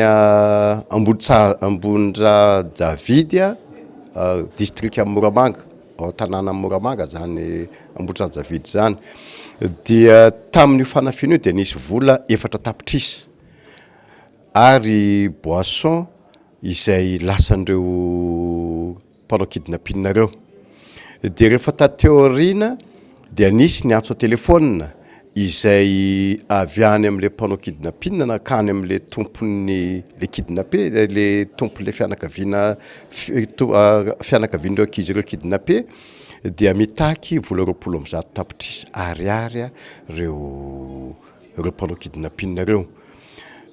Amboditsa- Ambondrajavidy, distrikan'i Moramanga, ao an-tanànan'i Moramanga izany Ambohitrajavidy izany. Dia tamin'io fanafiana io dia nisy vola efatra tapitrisa ary boisson izay lasan'ireo mpanao kidnapping ireo. Dia rehefa taty aoriana dia nisy ny antso an-telefaonina izay avy any amin'ilay mpanao kidnapping nankany amin'ilay tompon'ny le kidnappé, le tompon'ilay fianakaviana fianakavian'ireo ankizy ireo kidnappé dia mitaky vola 120 tapitrisa ariary ireo ireo mpanao kidnapping ireo.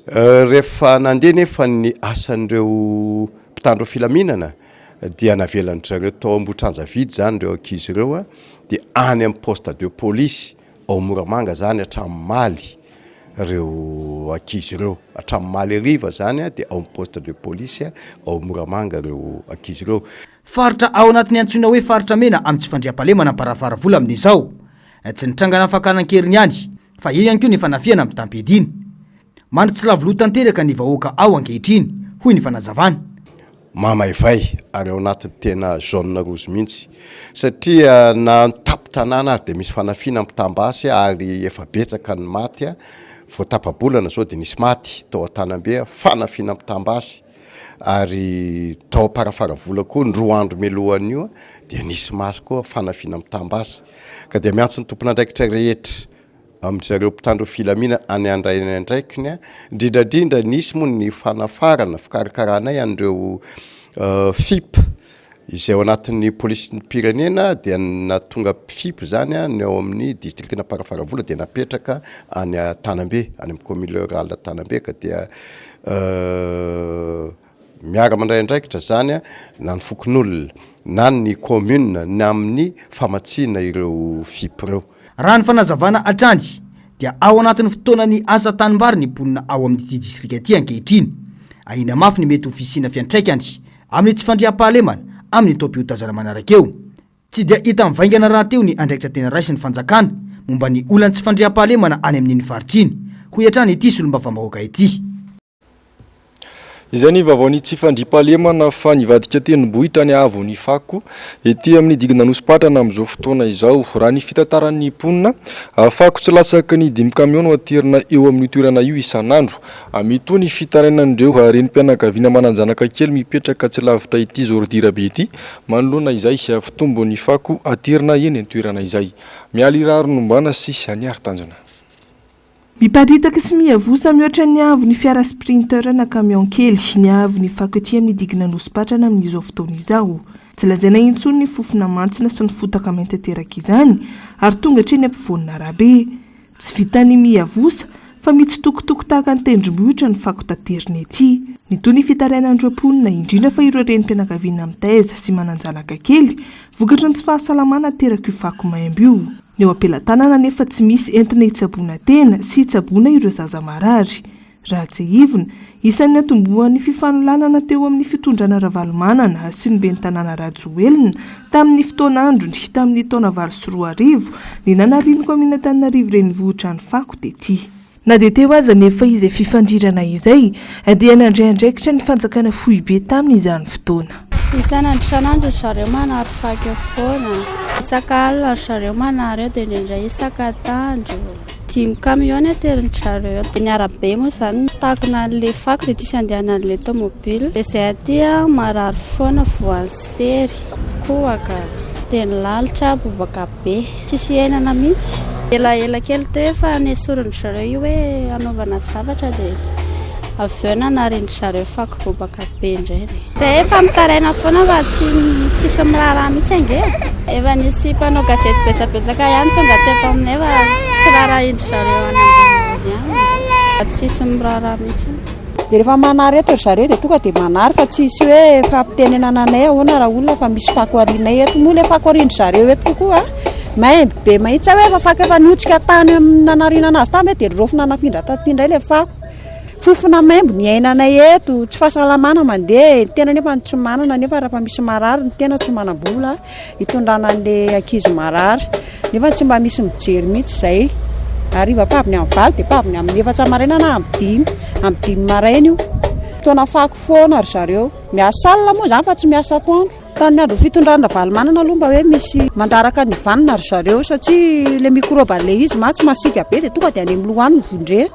Rehefa nandeha nefa ny asan'ireo mpitandro filaminana dia navelan-dry zareo tao Ambohitranjavidy izany ireo ankizy ireo dia any amin'ny poste de police ao Moramanga izany hatramin'ny omaly ireo ankizy ireo. Hatramin'ny omaly hariva izany dia ao amin'ny poste de police ao Moramanga ireo ankizy ireo. Faritra ao anatin'ny antsoina hoe faritra mena amin'ny tsy fandriampahalemana Amparafaravola amin'izao. Tsy ny trangana fakana an-keriny ihany fa eo ihany koa ny fanafihana mitam-piadiana. Mandry tsy lavo loha tanteraka ny vahoaka ao ankehitriny, hoy ny fanazavana. Mamaivay ary ao anatin'ny tena zone rouge mihitsy satria na an-tampon-tanàna ary dia misy fanafiana ampitam-basy ary efa betsaka ny maty, vao tapa-bolana izao dia nisy maty tao Antanambe, fanafiana ampitam-basy ary tao Amparafaravola koa ny roa andro mialohan'io dia nisy maty koa fanafiana mitam-basy ka dia miantso ny tompon'andraikitra rehetra amin-dry zareo mpitandro filaminana any handray ny andraikiny, indrindra indrindra nisy moa ny fanafarana, fikarakaranay an'ireo FIP izay ao anatin'ny polisim-pirenena dia nahatonga FIP izany ny ao amin'ny distrikan'Amparafaravola dia napetraka any Tanambe, any amin'ny commune rurale Tanambe ka dia Miara-mandray andraikitra izany na ny fokonolona na ny commune ny amin'ny famatsiana ireo FIP ireo. Raha ny fanazavana hatrany dia ao anatin'ny fotoanan'ny asa tanimbary ny mponina ao amin'ity distrika ity ankehitriny. Ahiana mafy ny mety ho fisiana fiantraikany amin'ny tsy fandriampahalemana amin'ny taom-piotazana manaraka eo. Tsy dia hita mivaingana rahateo ny andraikitra tena raisin'ny fanjakana momba ny olan'ny tsy fandriampahalemana any amin'iny faritra iny, hoy hatrany ity solombavambahoaka ity. Izay ny vaovaon'ny tsy fandriampahalemana fa nivadika tendrombohitra ny haavon'ny fako ety amin'ny digin'Anosipatrana amin'izao fotoana izao. Raha ny fitantaran'ny mponina, fako tsy latsaky ny dimy kamiao no aterina eo amin'io toerana io isan'andro. Mitohy ny fitarainan'ireo renim-pianakaviana manan-janaka kely mipetraka tsy lavitra ity zôridira be ity manoloana izay fitombon'ny fako aterina eny an-toerana izay. Mialy Raharinombana sy Niary Tanjona. Miparitaka sy miavosa mihoatra ny haavon'ny fiara sprinter na camion kely ny haavon'ny fako ety amin'ny digin'Anosipatrana amin'izao fotoana izao. Tsy lazaina intsony ny fofona mantsina sy ny fotaka mainty aterak'izany ary tonga hatreny ampovoan'ny arabe. Tsy vitan'ny miavosa fa mitsitokotoko tahaka ny tendrombohitra ny fako taterina ety. Nitohy ny fitarainan'ireo mponina, indrindra fa ireo renim-pianakaviana mitaiza sy manan-janaka kely, vokatry ny tsy fahasalamana aterak'io fako maimbo io. Ny eo am-pelatanana anefa tsy misy entina hitsaboana tena sy hitsaboana ireo zaza marary. Raha tsiahivina, isan'ny niantombohan'ny fifanolanana teo amin'ny fitondrana Ravalomanana sy ny ben'ny tanàna Rajoelina tamin'ny fotoan'androny tamin'ny taona 2008 ny nanarian'ny kaominina Antananarivo Renivohitra ny fako tety. Na dia teo aza anefa izay fifandirana izay dia nandray andraikitra ny fanjakana foibe tamin'izany fotoana. Isan'andro isan'andro ry zareo manary fako eo foana. Isaka alina ry zareo manary eo dia indraindray isaka atoandro. Dimy camion ny aterin-dry zareo eo. Dia ny arabe moa izany mitakona an'ilay fako dia tsisy andehanan'ilay tomobile. Dia izay aty marary foana voan'ny sery, kohaka, dia ny lalitra bobaka be. Tsisy iainana mihitsy. Elaela kely teo efa nesorin-dry zareo io hoe hanaovana zavatra dia avy eo nanarin-dry zareo fako bobaka be indray dia. Zay efa mitaraina foana fa tsy tsisy miraharaha mihitsy ange e. Efa nisy mpanao gazety betsabetsaka ihany tonga teto aminay fa tsy raharahin-dry zareo any ambonimbony any. Tsisy miraharaha mihitsy. Dia rehefa manary eto ry zareo dia tonga dia manary fa tsisy hoe fampitenenana anay ahoana raha olona fa misy fako arianay eto. Moa ilay fako arian-dry zareo eto kokoa. Maimbo be mahitsy hoe efa fako efa niotrika tany amin'ny nanariana anazy tany ve dia raofina nafindra taty indray ilay fako. Fofona maimbo ny iainanay eto, tsy fahasalamana mandeha, ny tena nefa tsy manana nefa rehefa misy marary ny tena tsy manam-bola hitondrana an'ilay ankizy marary nefa tsy mba misy mijery mihitsy izay. Hariva mpaviny amin'ny valo dia mpaviny amin'ny efatra maraina na amin'ny dimy, amin'ny dimy maraina io. Fotoana fako foana ry zareo. Miasa alina moa izany fa tsy miasa atoandro. Tamin'ny andron'ny fitondrana Ravalomanana aloha mba hoe misy mandraraka ny vanona ry zareo satria ilay mikraoba an'ilay izy mantsy masiaka be dia tonga dia any amin'ny loha any ny vondrena.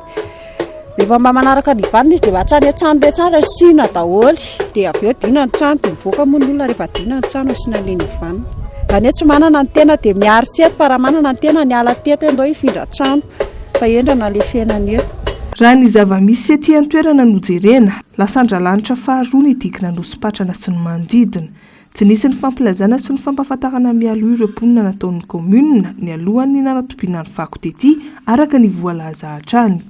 Rehefa mba manaraka ny vanona izy dia mba hatrany an-trano ireny tsara asiana daholo dia avy eo diona ny trano dia mivoaka moa ny olona rehefa diona ny trano asiana an'ilay ny vanona. Izany hoe tsy manana ny tena dia miaritra eto fa raha manana ny tena niala teto hoe ndao hifindra trano fa hendrana ilay fiainana eto. Raha ny zava-misy ety an-toerana no jerena, lasa Andralanitra faharoa ny digy Anosipatrana sy ny manodidina. Tsy nisy ny fampilazana sy ny fampahafantarana mialoha ireo mponina nataon'ny kaominina nialohan'ny nanatobiana ny fako tety, araka ny voalaza hatrany.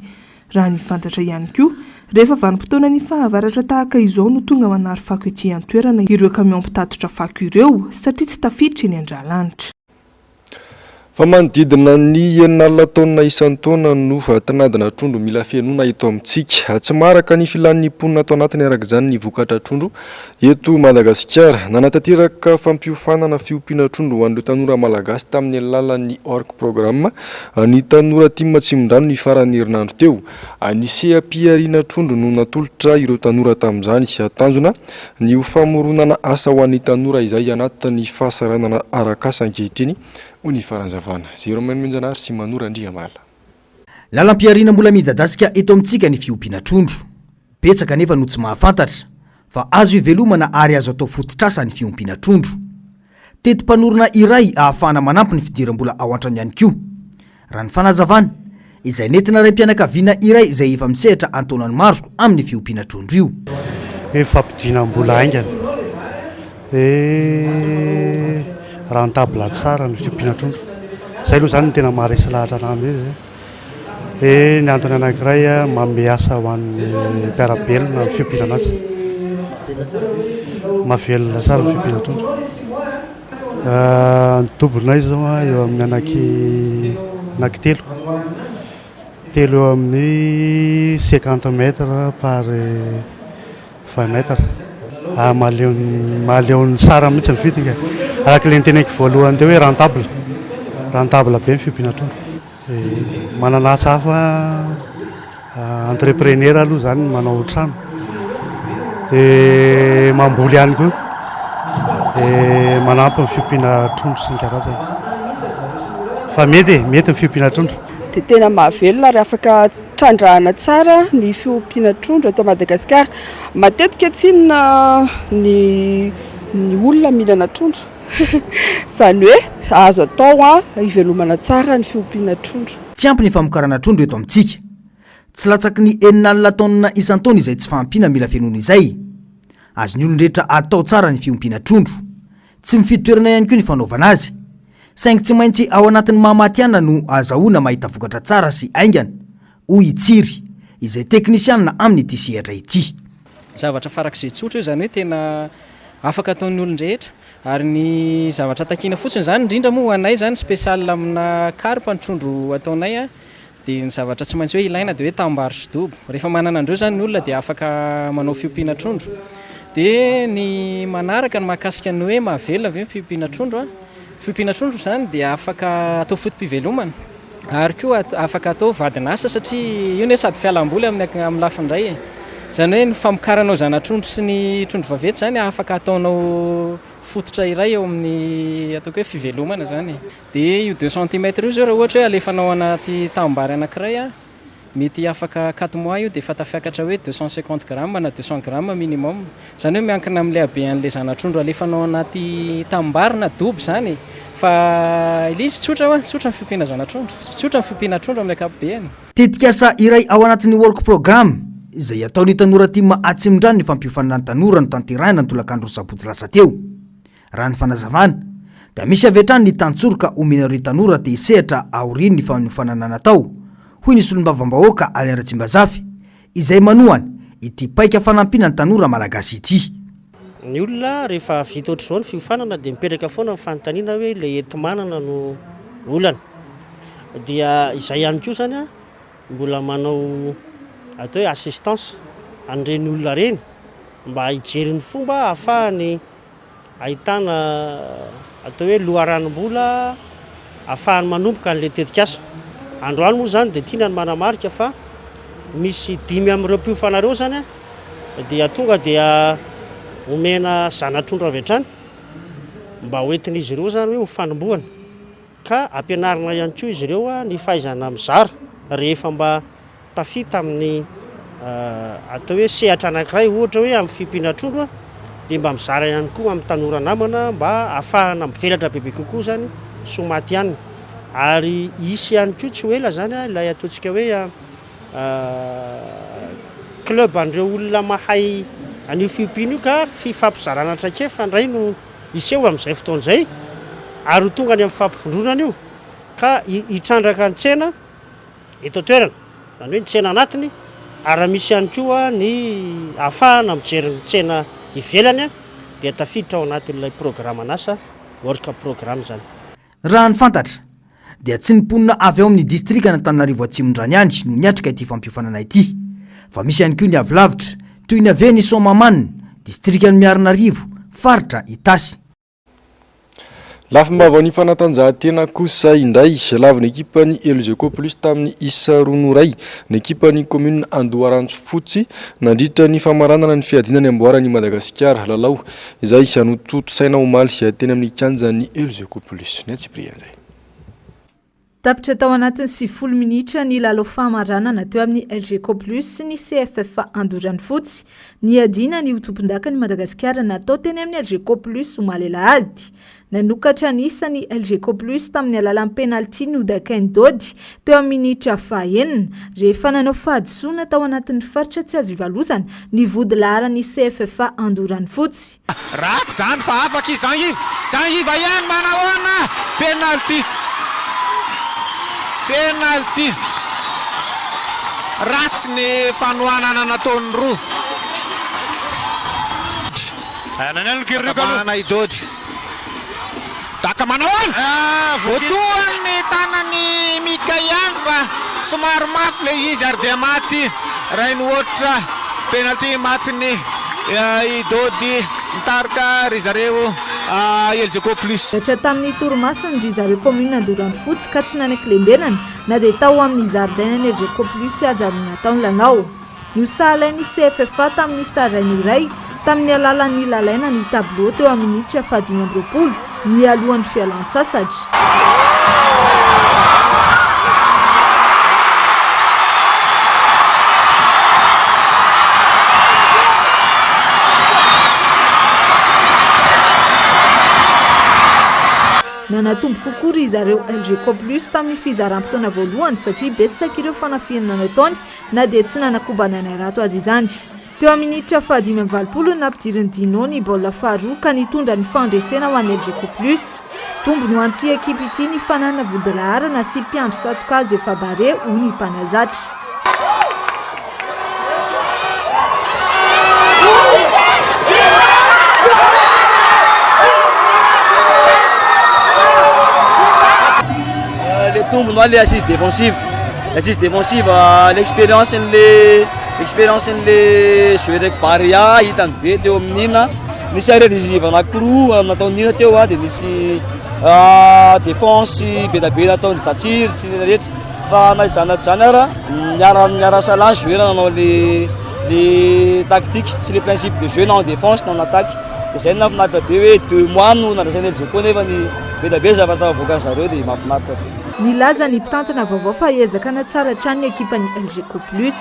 Raha ny fantatra ihany koa, rehefa vanim-potoanan'ny fahavaratra tahaka izao no tonga manary fako ety an-toerana ireo kamiao mpitatitra fako ireo satria tsy tafiditra eny Andralanitra. Fa manodidina ny 60 taonina isan-taona no tinadina trondro mila fenoina eto amintsika. Tsy maharaka ny filan'ny mponina ato anatiny araka izany ny vokatra trondro eto Madagasikara. Nanatanteraka fampiofanana fiompiana trondro ho an'ireo tanora malagasy tamin'ny alalan'ny Orc Programme ny tanora tim Atsimondrano ny faran'ny herinandro teo. Ny seha-pihariana trondro no natolotra ireo tanora tamin'izany. Tanjona ny ho famoronana asa ho an'ny tanora izay anatin'ny fahasahiranana arak'asa ankehitriny, hoy ny fanazavana. Jérôme Monjanahary sy Manoro Andriamala. Lalam-pihariana mbola midadasika eto amintsika ny fiompiana trondro. Betsaka anefa no tsy mahafantatra fa azo ivelomana ary azo atao fototr'asa ny fiompiana trondro. Teti-panorona iray ahafahana manampy ny fidiram-bola ao an-trano ihany koa. Raha ny fanazavana, izay nentina raim-pianakaviana iray izay efa misehatra an-taonany maro amin'ny fiompiana trondro io. Hoe fampidinam-bola haingana. Dia rentable tsara ny fiompiana trondro. Izay aloha izany no tena maharesy lahatra anah amin'izy e. Dia ny antony anankiray manome asa ho an'ny mpiara-belona ny fiompiana anazy. Mahavelona tsara ny fiompiana trondro. Ny dobonay izao eo amin'ny anaky anaky telo. Telo eo amin'ny cinquante mètres par vingt mètres. Mahaleo mahaleo ny tsara mihitsy ny vidiny ka. Araka ilay noteneniko voalohany teo hoe rentable. Rentable be ny fiompiana trondro. Manana asa hafa entrepreneur aloha zany manao trano dia mamboly ihany koa dia manampy ny fiompiana trondro sy ny karazany fa mety e mety ny fiompiana trondro. Dia tena mahavelona ary afaka trandrahana tsara ny fiompiana trondro eto Madagasikara. Matetika tsinona ny ny olona mihinana trondro. Izany hoe azo atao hivelomana tsara ny fiompiana trondro. Tsy ampy ny famokarana trondro eto amintsika. Tsy latsaky ny 60 taonina isan-taona izay tsy fahampiana mila fenoina izay. Azon'ny olon-drehetra atao tsara ny fiompiana trondro. Tsy mifidy toerana ihany koa ny fanaovana azy. Saingy tsy maintsy ao anatin'ny maha matihanina no ahazahoana mahita vokatra tsara sy haingana, hoy i Tsiry, izay teknisianina amin'ity sehatra ity. Zavatra farak'izay tsotra io, izany hoe tena afaka ataon'ny olon-drehetra. Ary ny zavatra takiana fotsiny izany, indrindra moa ho anay izany spécial amina karpa ny trondro ataonay a, dia ny zavatra tsy maintsy hoe ilaina dia hoe tanimbary sy dobo. Rehefa manana an'ireo izany ny olona dia afaka manao fiompiana trondro. Dia ny manaraka ny mahakasika ny hoe mahavelona ve ny fiompiana trondro a, fiompiana trondro izany dia afaka atao foto-pivelomana. Ary koa afaka atao vadin'asa satria io anie sady fialamboly amin'ny amin'ny lafiny iray e. Izany hoe ny famokaranao zana-trondro sy ny trondro vaventy izany afaka ataonao fototra iray eo amin'ny ataoko hoe fivelomana izany e. Dia io deux centimètres io izao raha ohatra hoe alefanao anaty tanimbary anankiray a, Mety afaka quatre mois io dia efa tafiakatra hoe 250 grammes na 200 grammes minimum. Izany hoe miankina amin'ilay habean'ilay zana-trondro alefanao anaty tanimbary na dobo izany e. Fa ilay izy tsotra hoa, tsotra ny fiompiana zana-trondro. Tsotra ny fiompiana trondro amin'ny ankapobeny. Tetikasa iray ao anatin'ny Work Program izay ataon'ny Tanora Tim Atsimondrano ny fampiofanana ny tanora notanterahina ny tolakandron'ny sabotsy lasa teo. Raha ny fanazavana, dia misy avy hatrany ny tantsoroka omena ireo tanora te hisehatra aorian'ny fanofanana natao, hoy ny solombavambahoaka Alain Ratsimbazafy, izay manohana ity paika fanampiana ny tanora malagasy ity. Ny olona rehefa vita ohatr'izao ny fiofanana dia mipetraka foana ny fanontaniana hoe ilay enti-manana no. olana. Dia izay ihany koa izany mbola manao atao hoe assistance an'ireny olona ireny mba hijery ny fomba ahafahany ahitana atao hoe loharanom-bola ahafahany manomboka an'ilay tetikasa. Androany moa izany dia tiana ny manamarika fa misy dimy amin'ireo mpiofana ireo izany dia tonga dia omena zana-trondro avy hatrany mba hoentin'izy ireo izany hoe ho fanombohana ka ampianarina ihany koa izy ireo ny fahaizana mizara rehefa mba tafita amin'ny atao hoe sehatra anankiray ohatra hoe amin'ny fiompiana trondro dia mba mizara ihany koa amin'ny tanora namana mba ahafahana mivelatra bebe kokoa izany sy ho matihanina ary hisy ihany koa tsy ho ela izany ilay ataontsika hoe club an'ireo olona mahay an'io fiompiana io ka fifampizarana traikefa indray no hiseho amin'izay fotoana izay ary ho tonga any amin'ny fampivondronana io ka hitrandraka ny tsena eto an-toerana, izany hoe ny tsena anatiny ary raha misy ihany koa ny ahafahana mijery ny tsena ivelany dia tafiditra ao anatin'ilay programan'asa work program izany. Raha ny fantatra, dia tsy ny mponina avy ao amin'ny distrikan'Antananarivo Atsimondrano ihany no niatrika ity fampiofanana ity, fa misy ihany koa ny avy lavitra, toy ny avy eny Soamahamanina, distrikan'i Miarinarivo, faritra Itasy. Lafim-baovaon'ny fanatanjahantena kosa indray, lavin'ny ekipan'ny Elgeco Plus tamin'ny isa roa no iray ny ekipan'ny kaominina Andoharanofotsy nandritra ny famaranana ny fiadiana ny amboaran'i Madagasikara, lalao izay notontosaina omaly teny amin'ny kianjan'ny Elgeco Plus. Ny antsipirian'izay. Tapitra tao anatin'ny 90 minitra ny lalao famaranana teo amin'ny Elgeco Plus sy ny CFF Andoranofotsy. Niadiana ny ho tompondakan'i Madagasikara natao teny amin'ny Elgeco Plus omaly alahady. Nanokatra ny isa ny Elgeco Plus tamin'ny alalan'ny penalty nodakain'i Dody teo amin'ny minitra fahaenina, rehefa nanao fahadisoana tao anatin'ny faritra tsy azo ivalozana ny vodilaharan'ny CFF Andoranofotsy. Ratsy zany fa afaka i Jean Yves. Jean Yves ihany manahoana? Penalty. Penalty. Ratsy ny fanohanana nataon'ny Rova. Tapahana i Dody. Daka manahoana? Voatohan'ny tanan'i Mika ihany fa somary mafy ilay izy ary dia maty Rainihoatra. Penalty matin'i i Dody nitarika ry zareo Elgeco Plus. Ratra tamin'ny torimasony ry zareo commune Andorantofotsy ka tsy nanaiky lembenana na dia tao amin'ny zaridainan'ny Elgeco Plus aza no natao ny lalao. Nosahalain'ny CFFA tamin'ny sarainy iray tamin'ny alalan'ny lalaina ny tableau teo amin'ny minitra faha-25 nialohan'ny fialan-tsasatra. Nanatombo kokoa ry zareo Elgeco Plus tamin'ny fizaram-potoana voalohany satria betsaka ireo fanafihana nataony na dia tsy nanakobana ny harato aza izany. Teo amin'ny minitra faha-85 no nampidirin'i Dino ny baolina faharoa ka nitondra ny fandresena ho an'ny Elgeco Plus. Tombony ho an'ity ekipa ity ny fananana vodilaharana sy mpiandry tsatokazo efa bare, hoy ny mpanazatra. Le tombony hoa le assise défensive, assise défensive l'expérience n'le expérience n'le joueur eky Barea hitany be teo amin'ny Nina, nisy arrêt décisive anakiroa nataon'i Nina teo a, de nisy défense be dia be nataon'i Datsiry sy ny rehetra fa na izany na tsy izany ara niara niara-nisalahy ny joueur nanao le le tactique sy le principe de jeu na en défense na en attaque. Dia izay no nahafinaritra be hoe deux mois no nandraisan'ny Elgeco nefa ny be dia be ny zavatra avoakan'ny zareo dia mahafinaritra be. Nilaza ny mpitantana vaovao fa hiezaka hanatsara hatrany ny ekipan'ny Elgeco Plus.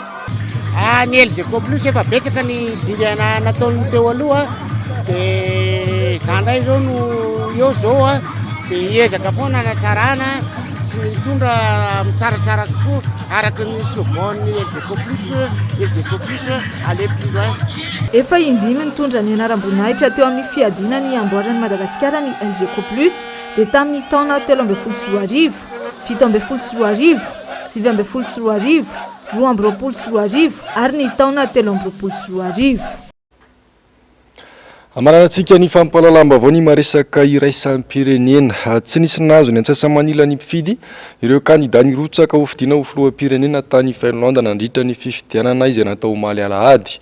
Ah, ny Elgeco Plus efa betsaka ny dingana nataon'ny teo aloha dia izaho indray izao no eo izao ah, dia hiezaka foana hanatsarana sy ny mitondra mitsaratsara kokoa araka ny slogan-n'ny Elgeco Plus, Elgeco Plus aller plus loin. Efa indimy nitondra ny anaram-boninahitra teo amin'ny fiadiana ny amboaran'i Madagasikara ny Elgeco Plus dia tamin'ny taona 2013, 2017, 2019, 2022 ary ny taona 2023. Hamaranantsika ny fampahalalam-baovao ny maresaka iraisam-pirenena. Tsy nisy nahazo ny antsasa-manila ny mpifidy ireo kandidà nirotsaka hofidiana ho filoham-pirenena tany Finlande nandritra ny fifidianana izay natao omaly alahady.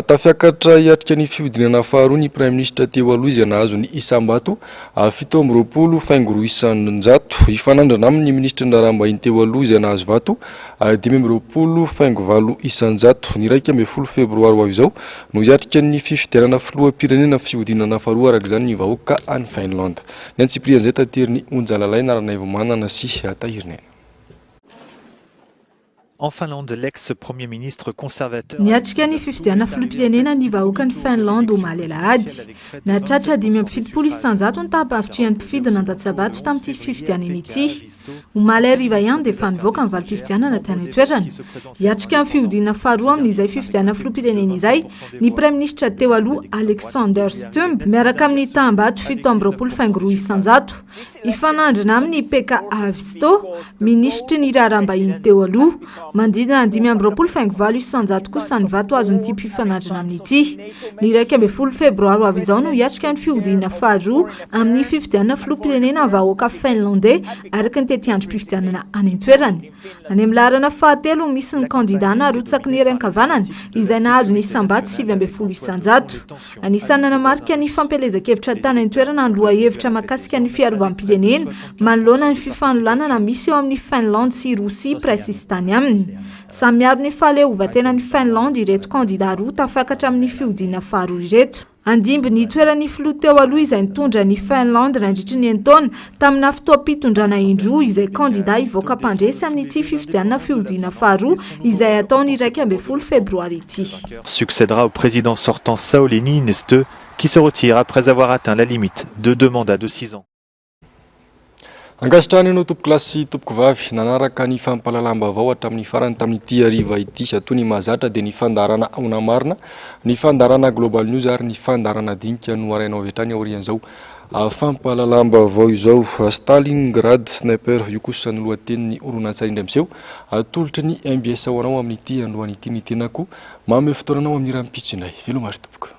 Tafiakatra hiatrika ny fihodinana faharoa ny praiminisitra teo aloha izay nahazo ny isam-bato 27 faingo roa isan-jato. Hifanandrina aminy ny minisitry ny raharaham-bahiny teo aloha izay nahazo vato 25,8%. Ny 11 febroary ho avy izao no hiatrika ny fifidianana filoham-pirenena fihodinana faharoa araka izany ny vahoaka any Finlande. Ny antsipirian'izay taterin'i Onja Lalaina Ranaivomanana sy Tahirinaina. En Finlande, l'ex-premier ministre conservateur. Niatrika ny fifidianana filoham-pirenena ny vahoakan'i Finlande omaly alahady. Nahatratra 75% ny taham-pahavitrihan'ny mpifidy nandatsa-bato tamin'ity fifidianana ity. Omaly hariva ihany dia efa nivoaka ny valim-pifidianana tany an-toerana. Hiatrika ny fihodinana faharoa amin'izay fifidianana filoham-pirenena izay ny praiminisitra teo aloha Alexander Stubb miaraka amin'ny taham-bato 27,2%. Hifanandrina aminy i Pekka Haavisto, minisitry ny raharaham-bahiny teo aloha. Manodidina ny 25,8% kosa ny vato azon'ity mpifanandrina aminy ity. Ny 11 febroary ho avy izao no hiatrika ny fihodinana faharoa amin'ny fifidianana filoham-pirenena vahoaka Finlandais araka ny tetiandrom-pifidianana any an-toerana. Any amin'ny laharana fahatelo no misy ny kandidà narotsaky ny hery ankavanana izay nahazo ny isam-bato 19%. Anisan'ny nanamarika ny fampielezan-kevitra tany an-toerana ny lohahevitra mahakasika ny fiarovam-pirenena manoloana ny fifanolanana misy eo amin'i Finlande sy Rosia mpiray sisintany aminy. Samy miaro ny fahaleovantenan'i Finlande ireto kandidà roa tafakatra amin'ny fihodinana faharoa ireto. Handimby ny toeran'ny filoha teo aloha izay nitondra an'i Finlande nandritry ny enin-taona, tamina fotoam-pitondrana indroa, izay kandidà hivoaka mpandresy amin'ity fifidianana fihodinana faharoa izay hatao ny 11 febroary ity. Succédera au président sortant Sauli Niinistö qui se retire après avoir atteint la limite de deux mandats de six ans. Ankasitrahana ianao tompokolahy sy tompokovavy nanaraka ny fampahalalam-baovao hatramin'ny farany tamin'ity hariva ity. Toy ny mahazatra dia ny fandaharana Aona Marina, ny fandaharana Global News ary ny fandaharana Dinika no harahinao avy hatrany aorian'izao fampahalalam-baovao izao. Stalingrad Sniper, io kosa no lohatenin'ny horonantsary indray miseho atolotry ny mbs ho anao amin'ity androany ity ny tenako. Manome fotoana anao amin'ny rahampitso indray. Veloma ry tompoko.